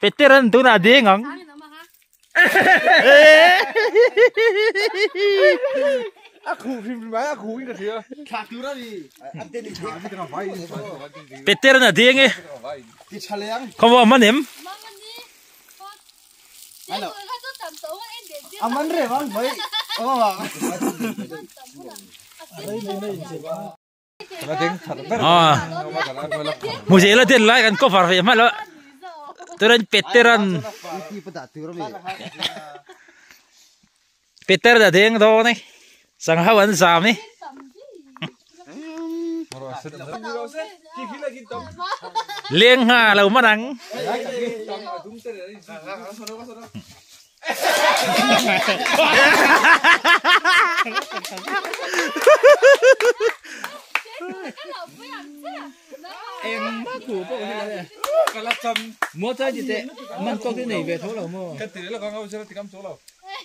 Peteran tunah deng ang. A khu hrim hrim ai a khu in ka hria. Thla tur a ni. Peteran a deng e. Ti tha leh ang. Khaw man em? A man rem ang mai. Aw. Muzela den lai kan cover ve hma lo turan Peteran Peter da deng dawn e sangha an zam e leng nga lo man ang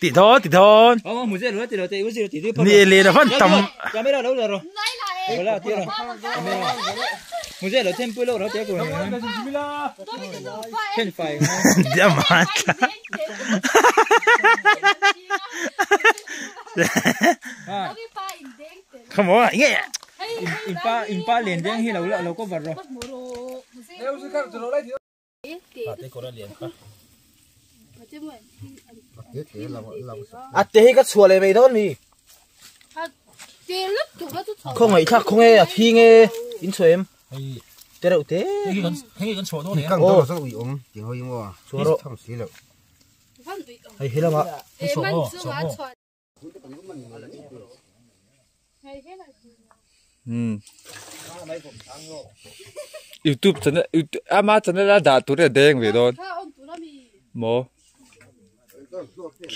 Ti thawn ti thawn. Ni le na van tam. Come on, nghe. Inpa inpa lian deng hi lo lo cover ro. A te hi ka chhuah leh mai dawn mi. Khaw ngaih thlak khaw nge a thi nge in chhuah em? Te reuh te. Hei kan chhuah dawn Kang dawn zawk ui awm ti hawi maw a. Chhuah rawh. Tham si loh. Hei he lamah. YouTube channel ama channel a dah tur hi a deng ve dawn maw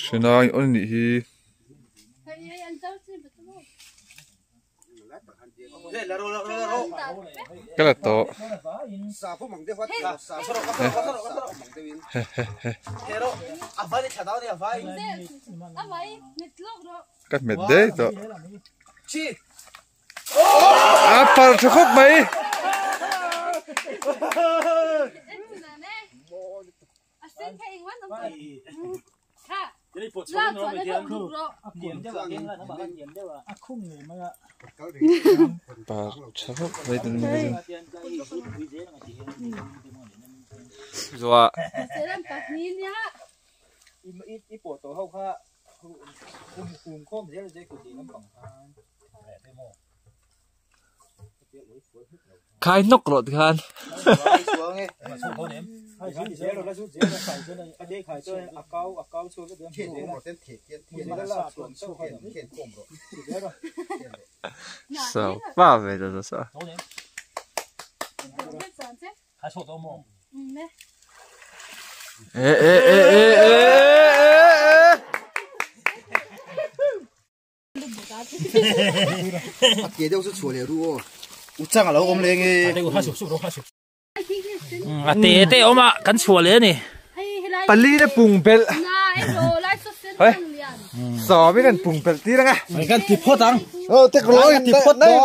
hrinai awn nih hi. Ka la tawh ka hmet daih tawh a par tha khawp mai. Par tha khawp mai tun zuah. Khai hnawk rawh tikhan. Sao pa ve ta sa. E e e e e e. A ke deuh chu chhuah leh ru aw. U chang a lo awm leng e. A te te awm a kan chhuah leh a ni. Pali na pung belh. Hei. Sawmin an pung belh tir ang a. Kan ti phawt ang. Te ka lo ti phawt tawh.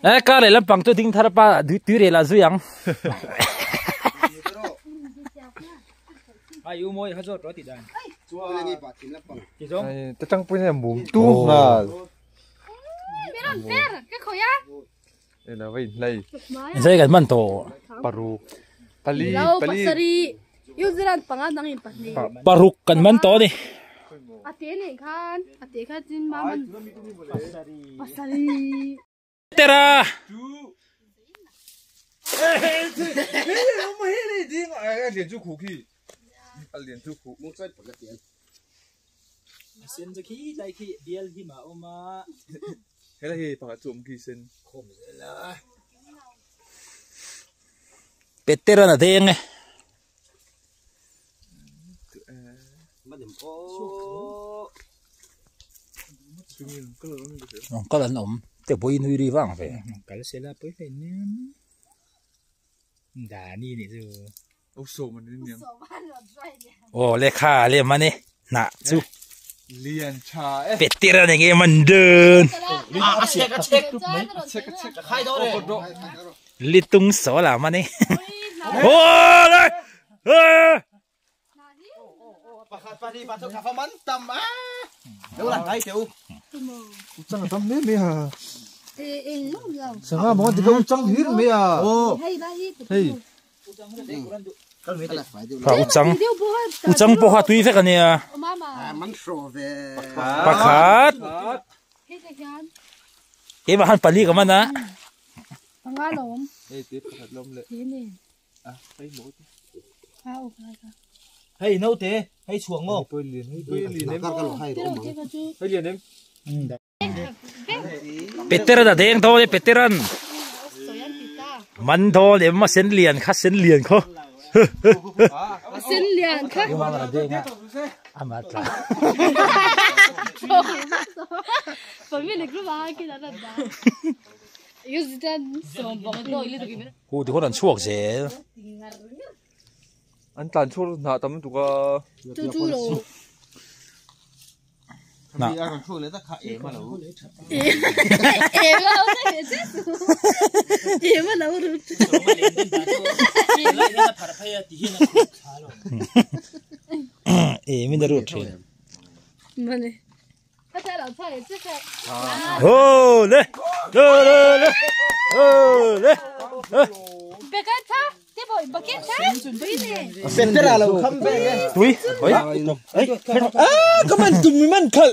E kar leh lampang chu ding thar pa tui rel ah zui ang. Te tangpui hian mum tu nghal. Zai kan hman tawh. Paruk. Pali pali. Paruk kan hman tawh a ni. Tera. Peteran a deng e. Kal an awm te pawh i nui ri vang ve. Kal sela pawi hle nen. Dani nih chu. Aw lehkha a lem a ni hnah chu. Lian tha e. Petir a ni nge man dun. A chek a chek mai. A chek a chek. Khai dawn e. Litung saw lam a ni. Aw le. Chang tam me me ha. Sanga mo ti ka chang hir me a. Hei. Pha uchang. Uchang po ha tui vek ania. Man sho ve. Pakhat. Ke ma han pali ka mana. Panga lom. Ei te pakhat lom le. À, hei mo te. Hei nâu te, hei chuang ngo. Poi liền, hei poi liền em. Hei liền em. Peter da deng tho le Peteran. Man tho le ma sen lian kha sen lian kho. Sen lian kha. Yung ma deng a. Ama tla. Family group a ki da da. Hu ti hon an chuak zel. An tlan chuak na tam tu ka. Chu chu lo. Na. An chuak le ta kha e ma lo. E ma lo se se. E ma lo ru. E min da ru thin. Mane. Ô le. Le le le. Ô le. Tui. Oi. À, cái mình tụm mình khal.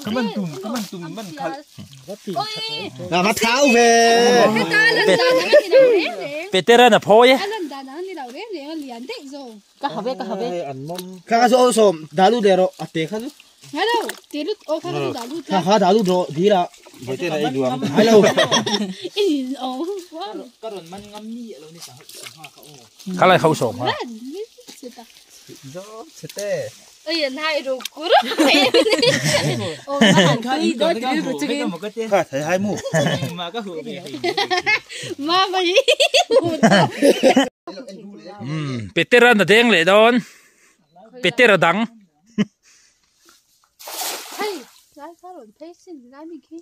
Cái mình tụm mình khal. Là bắt tháo về. Peter na phoi. Kha so so dalu de ro ate kha ju. Hello, te lut o kha ju dalu. Kha kha dalu ro di la. Boi te na i duam. Hello. I o. Ka ron man ngam ni lo ni sang ha ka o. Kha lai khau som ha. Zo chete. Ơi hai ro ku ro. O ma kha i do ti ru chu ki. Kha thai hai mu. Ma ka hu be. Ma ma yi. Peter na deng le don. Peter dang. Hey, lai sa ron thei sin lai mi khi.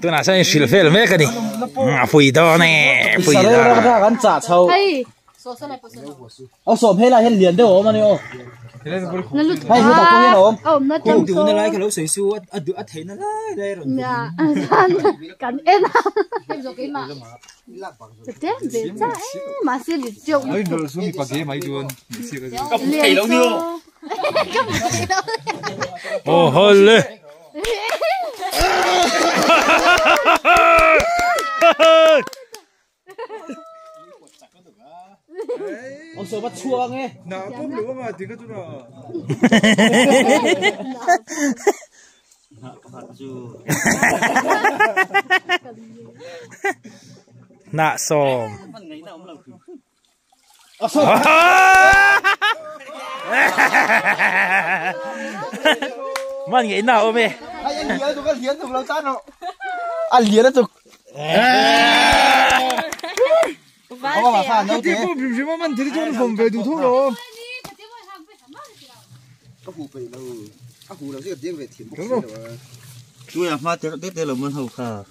Tôi là sẽ xịt phê là mấy cái đi. Phủi đó nè, phủi đó. Gắn chả sâu. Ông sổm hết là hết liền đâu mà nè. Hay hút đọc hết không? Không từ nó lại cái lỗ sấy su ở được ở thấy nó lại đây rồi. Cắn em à. Thế về cha mà sẽ liệt dụng. Ấy nó xuống bị bạc mấy đuôn. Cái lâu nữa. Ô hô lê. Ông sổ bắt chua nghe. Nào cũng được mà thì cái chỗ nào. Nạ sòm. Man nghĩ nào ôm em. Anh liệt tụi cái liệt tụi lâu tan rồi. Anh liệt tụi. Ông mà pha nấu thế. Cái gì mà mình thì cho nó phòng về đủ thuốc rồi. Cái hũ về đâu, cái hũ đâu sẽ tiếng về thiền bốc rồi. Tôi là ma tiếng tết là mình hầu khờ.